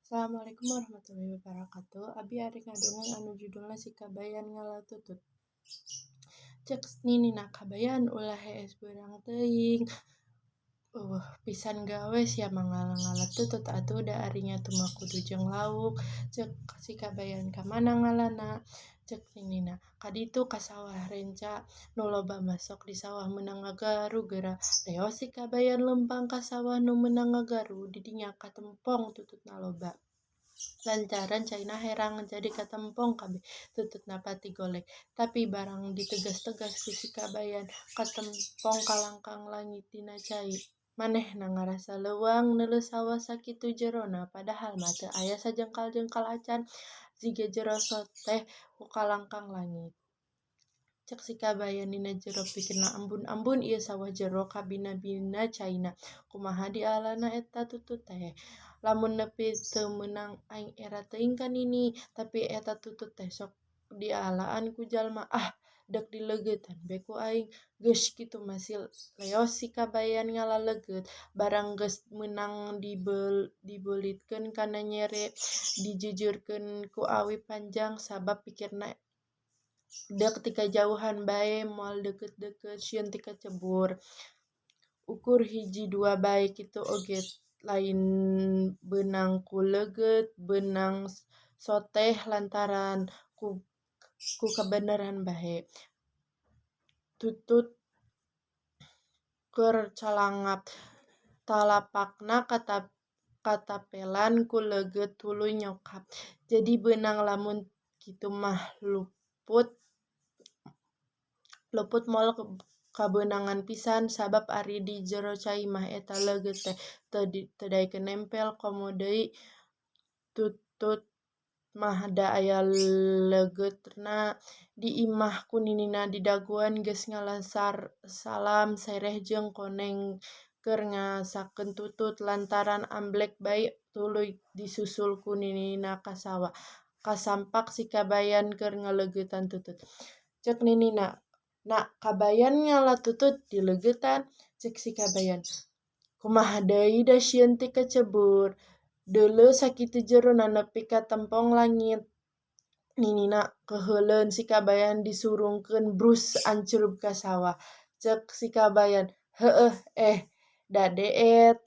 Assalamualaikum warahmatullahi wabarakatuh. Abi arek ngadongeng anu judulna Si Kabayan Ngala Tutut. Cek ninina, "Kabayan, ulah hees beurang teuing. Euweuh pisan gawe sia mah ngala-ngala tutut atuh da ari nyatu mah kudu jeung lauk." Cek si Kabayan, "Ka mana ngalana?" Cek ninina, "Ka ditu ka sawah renca nu loba mah sok di sawah meunang ngagaru geura." Leos si Kabayan leumpang ka sawah nu meunang ngagaru, di dinya katempong tututna loba. Lantaran caina herang jadi katempong kabeh tututna pati golek. Tapi barang ditegas-tegas ku si Kabayan, katempong kalangkang langit dina cai. Manehna ngarasa leuwang neuleuh sawah sakitu jerona padahal mah teu aya sajengkal-jengkal acan, jiga jero soteh ku kalangkang langit. Cek si Kabayan dina jero pikirna, "Ambun-ambun ieu sawah jero kabina-bina caina, kumaha dialana eta tutut teh. Lamun nepi teu meunang aing era teuing ka nini, tapi eta tutut teh sok dialaan ku jalma. Ah, deuk dileugeutan bae ku aing." Geus kitu mah leos si Kabayan ngala leugeut, barang geus meunang dibeulitkeun kana nyere, dijujurkeun ku awi panjang sabab pikirna deuk tikajauhan bae moal deukeut-deukeut sieun tikacebur. Ukur hiji dua bae kitu oge lain beunang ku leugeut, beunang soteh lantaran ku kabeneran bae. Tutut keur calangap, talapakna katapelan ku leugeut tuluy nyokap. Jadi beunang lamun kitu mah luput moal kabeunangan pisan sabab ari di jero cai mah eta leugeut teh teu daekeun nempel, komo deui tutut mah da aya leugeutna. Di imah ku ninina didagoan geus ngala salam sereh jeung koneng keur ngasakeun tutut, lantaran amblek bae tuluy disusul ku ninina ka sawah. Kasampak si Kabayan keur ngaleugeutan tutut. Cek ninina, "Nak, Kabayan ngala tutut dileugeutan?" Cek si Kabayan, "Kumaha deui da sieun ti kacebur. Deuleu sakitu jerona nepi ka tempong langit." Ninina keuheuleun si Kabayan disurungkeun brus ancrub ka sawah. Cek si Kabayan, "Heueuh eh da deet."